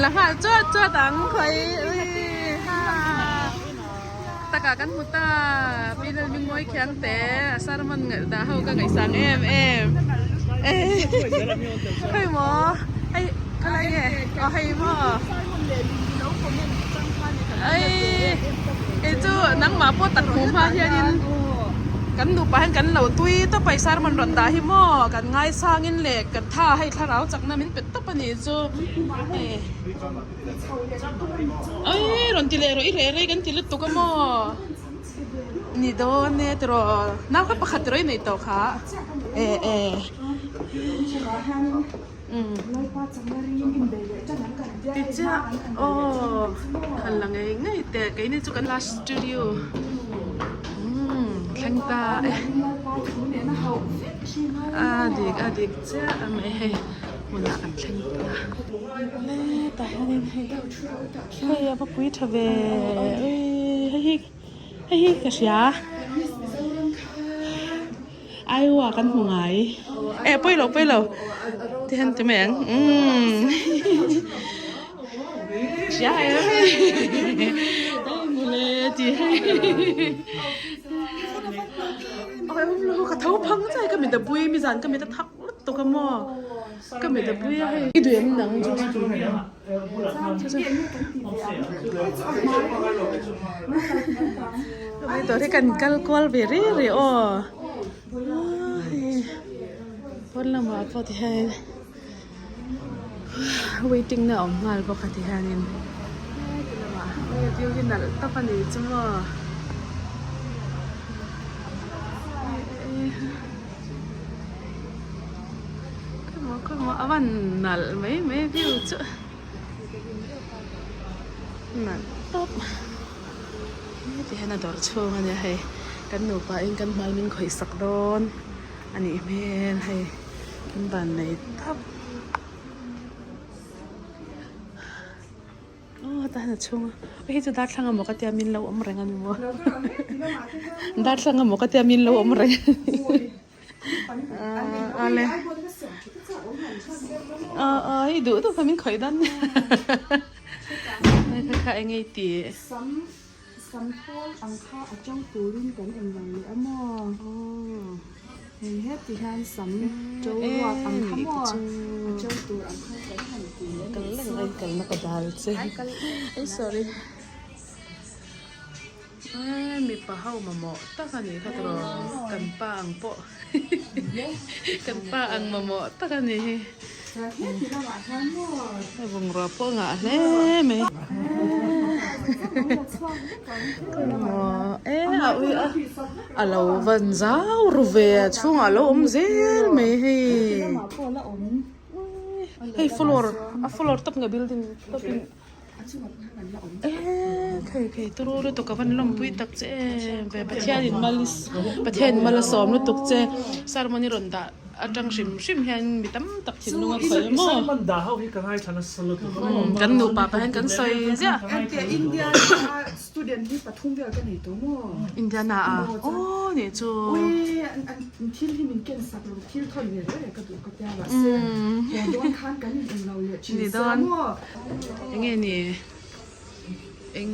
la nghal chuat chuat ang khawi ui ha takah kan hmu ta Pi Lalmingmawi khiang te a sermon ngaih dah ho ka ngaihsang em em khawi maw hei khalai nge aw hei maw ei kei chu nangmah pawh tak hmuh hma hianin kan nupa hian kan lo tui tawp a i sermon rawn dah hi maw kan ngaisangin leh ka tha hei thlarau chakna min pe tawp a nih chu hei ei rawn ti leh rawh i reh rei kan ti lutuk a maw ni dawn e tiraw nau kha pakhat tiraw i neih tawh kha e e. Tichiah aw han la ngei ngei teh keini chu kan last studio umm thleng ta e a dik a dik chiah a mai hei hmunah kan thleng ta hetah hianin hei hei a va pui tha ve hei hi hei hi ka hria. Iowa kan hmu ngai eh pawi lo pawi lo ti hian ti mai ang umm hria em hei mawle ti hei oi awm lo ka tho phang chai ka mit a bui mi zan ka mit a thak lutuk a maw ka mit a bui a hei i duh em nang chu Hei tawh hi kan kal kual ve rih rih aw pawn lamah pawh ti hian waiting na a awm nghal bawk a ti hianin heti lamah hei view hi nalh tawp a ni chu maw. Khaw a van nalh mai mai view chu nalh tawp heti hian a dawr chhung a nia hei kan nupa in kan hmai min khawih sak dawn a nih hmel hei kan van nei tawp. Aw tah hian a chhung a hei chu darthlalang emaw ka tia min lo awm reng a ni maw darthlalang emaw ka tia min lo awm reng a ni aw aw hei duh duh kha min khawih dawn hei kha kha eng nge i tih Hei heti hian sam to ruak ang kha maw a to tur ang kha kan han ti a nih chu. Kalna ka dal che ai sorry mipa ho mamawh tak a nih kha tiraw kan pa ang pawh kan pa ang mamawh tak a nih hi bungrua pawh a ngah hle mai. A lo van zau ru ve a chhungah a lo awm zel mai hei hei floor a floor tawp nge building tawp in eee khei khei turu lutuk a van lawmpui tak che em ve Pathian in mal Pathian in mal a sawm lutuk che sermon i rawn dah. Atang hrim hrim hian mi tam tak thinlung a khawih a maw? Kan nupa pah hian kan sawi ziah. Indiana a aw nih chu. Ni dawn enge ni. Eng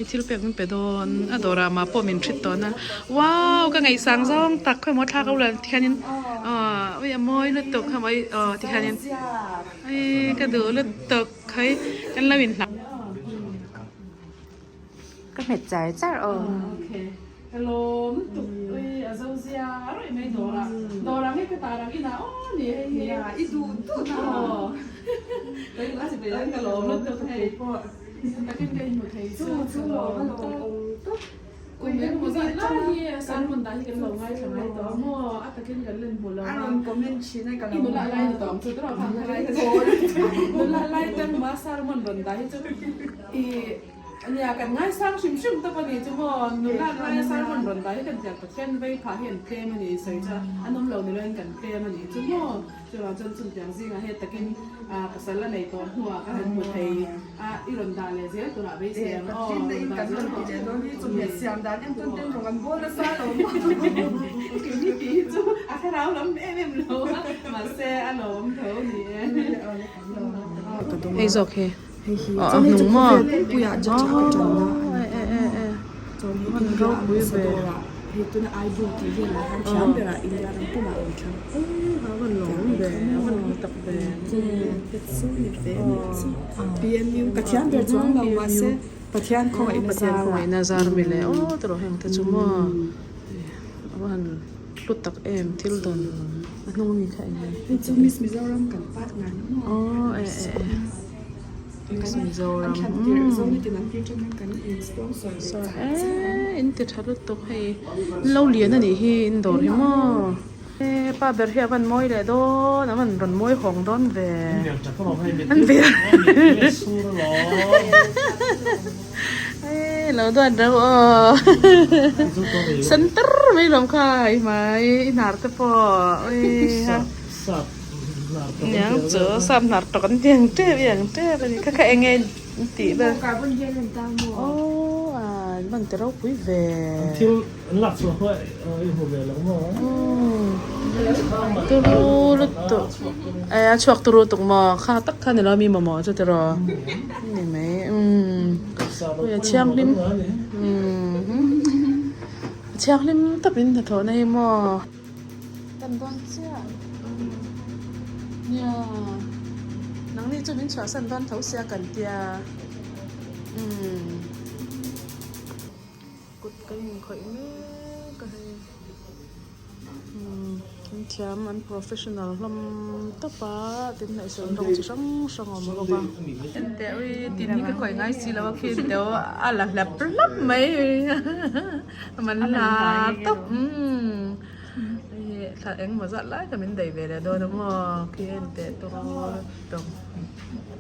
i thil pek min pe dawn a dawrah mah pawh min hrit tawn a wow ka ngaihsang zawng tak khawi maw thlak ho lah tikhianin aw ui a mawi lutuk kha maw aw tikhianin ei ka duh lutuk khawi kan lo inhlah Ka hmet char char aw. Hello lutuk ui a zo zia rawih mai dawrah dawrah nge ka tar ang inah aw ni hei hi i duh duh na aw ka in a chi ve ang ka lawm lutuk hei takin ka inhmu thei chu chu lawm a lawm awm tawp kum engemaw zat lai hi sermon dah hi kan lo ngaithla ngai tawh a maw a takin kan len hmu lo a rawn comment thin a ka lo i nula lai ni tawh ang chu tawh kha nula lai tang ma sermon rawn dah hi chu i Nia, kan ngaisang hrim hrim tawp a ni chu maw, nula laia sermon rawn dah hi kan tiang Pathian vei phah hi an tlem a ni sawi chu an awm lo ni loin kan tlem a ni chu maw, chuvang chuan chung tiang zingah he takin pasal a nei tawh hnuah ka han hmu thei a, i rawn dah leh zel turah beisei ang aw, rawn dah zel tawh Keini tih hi chu a thlarau lam em em lo a, mahse a lawm tho ni e. Hei zawk hi a hnung maw? Chuan ropui ve. A van lawm ve, a van hlu tak ve. Pathian khawngaihna zar mi leh aw tawh heng te chu maw a va han hlu tak em thil dawn a hnung ami kha eng nge aw e e e Miss Mizoram e in ti tha lutuk hei in lo lian a nih hi in dawr hi maw e pa ber hi a van mawi leh dawn a van rawn mawi hawng dawn ve an ve e lo duat reuh aw sen tar mai lawm kha i hmai i hnar te pawh ui ha. Niang chu sap hnar tawk an ti ang tep i ang tep a ni kha kha eng nge an tih vel aw a an van ti ropui ve turu lutuk e a chhuak turu lutuk maw kha tak kha ni lo mi mamawh chu tiraw ni mai umm a thianghlim umm a thianghlim tawpin hnathawhna hi maw. Kan dawn chiah nia nangni chu min chhuahsan dawn tho sia kan tia umm kut kan inkhawih mek a hei umm an thiam an professional hlawm tawp a tin hnaih sawn rawng chi hrang hrang a awm bawk a. Enteh ui tin hi ka khawih ngai si lo a khi deuh a la hlap hlap mai. Man hla tawp umm hei thla engmaw zat lai kha min daih ve leh dawn a maw khi a inteh tawk tawp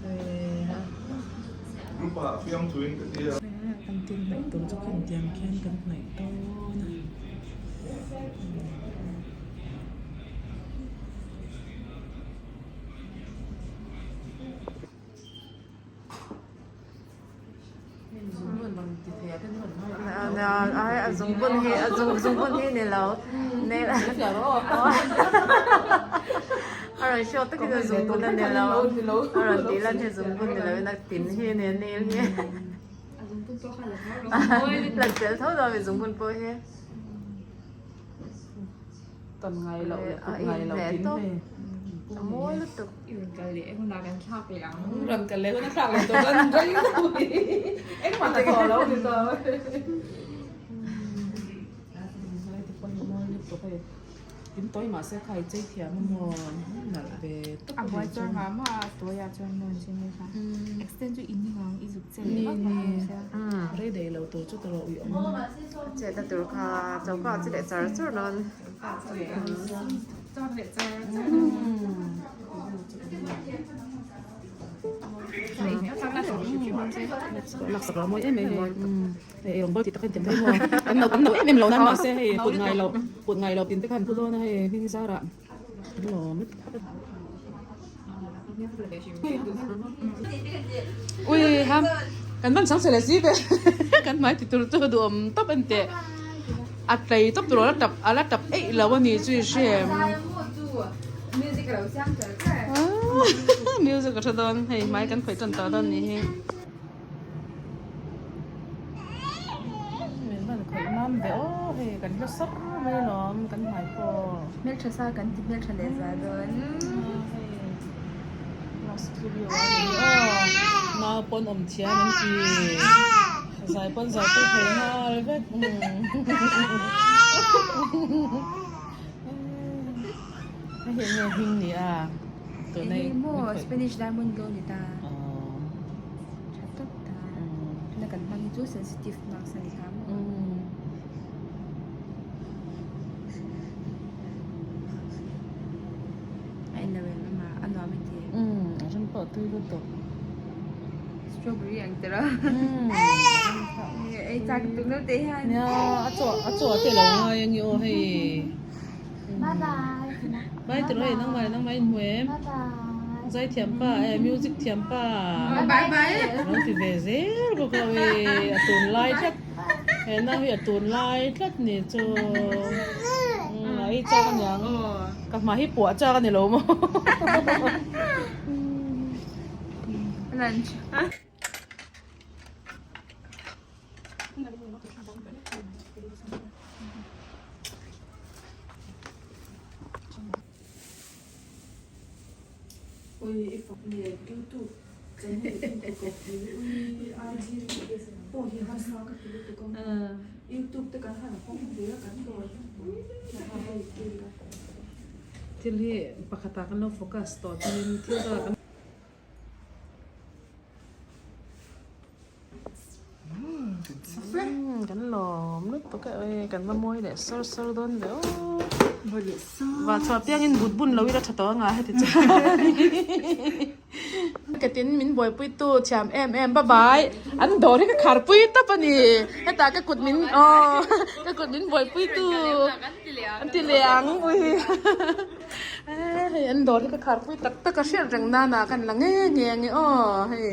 hei ha kan tin hnaih tur chu khin tiang khian kan hnaih dawn a. A zungbun hi a zungbun hi ni lo nail a rawn show takin a zungbun a ni lo a rawn tih lan hi zungbun ni lovin a tin hi a ni nail hi lan tel tho dawn a zungbun pawh hi Tan ngai loh leh kut ngai loh tin hei. A mawi lutuk. I rawn kal leh hunah kan thlak leh ang. Rawn kal leh hunah thlak leh tawh kan rei lo hi. Engmah ta tawh lo ni tawh. Lai te pawh hi mawi lutuk hei. In tawi mahse kha i chei thiam a maw nalh ve tawp A buai chuan mah mah a tawi ah chuan maw an chei kha. Extend chu in ning ang i zuk che leh vak vak ang sia. Rei daih lo tur chu ka rawh uih awm. A chetna tur kha choka ah che leh char char dawn. Laksak lo mawi em em hei. Hei rawn bawl tih tak hian tiam thei maw. Kan no kan no em em lo nan mahse hei kut ngai lo kut ngai lo tin te khan pu dawn a hei hming zarah lawm. Ui ha kan van chang che leh si ve kan hmai ti tur chu duhawm tawp a ni teh a tlei tawp tur a la tap a la tap eih lo a ni chu i hre em music a tha dawn hei hmai kan khawih tan tawh dawn ni hi. Min van khawih mam ve aw hei kan hla sar mai alawm kan hmai pawh. Hmeltha sa kan ti hmeltha leh za dawn. Hei class studio a ni aw nau pawn awm thiam an ti zai pawn zai pawh thei nghal vek hei eng nge hming ni a tuna Hei maw Spanish diamond glow ni ta. Tha tawp ta. Tuna kan hmang hi chu sensitive mask a ni kha maw. A en lo em ama a nuam i ti. A rim pawh tui lutuk. Strawberry ang tira. Ei chak tuk lo te hian. Nia a chaw a chaw te lo ngai a ni aw hei. Bye bye. Bye tiraw hei nangmah leh nangmah in hmu em? Bye bye. Zai thiam pa eh music thiam pa. Bye bye. Lo ti ve zel bawk a ui a tun lai tlat he nau hi a tun lai tlat ni chu a ei chak a niang ka hma hi puah chak a ni lo maw. Lunch. Thil hi pakhatah kan lo focus tawh chuanin thil dangah kan. Kan lawm lutuk a ui kan va mawi leh sawr sawr dawn ve aw vah chhuah piangin but bun lo ila tha tawh anga heti chuan ka tin min buaipui tu thiam em em bye bye an dawr hi ka khar pui tawp a ni hetah ka kut min aw ka kut min buaipui tu an ti leh ang ui hei an dawr hi ka khar pui tak tak a hriat reng nana kan la nge nge ang e aw hei.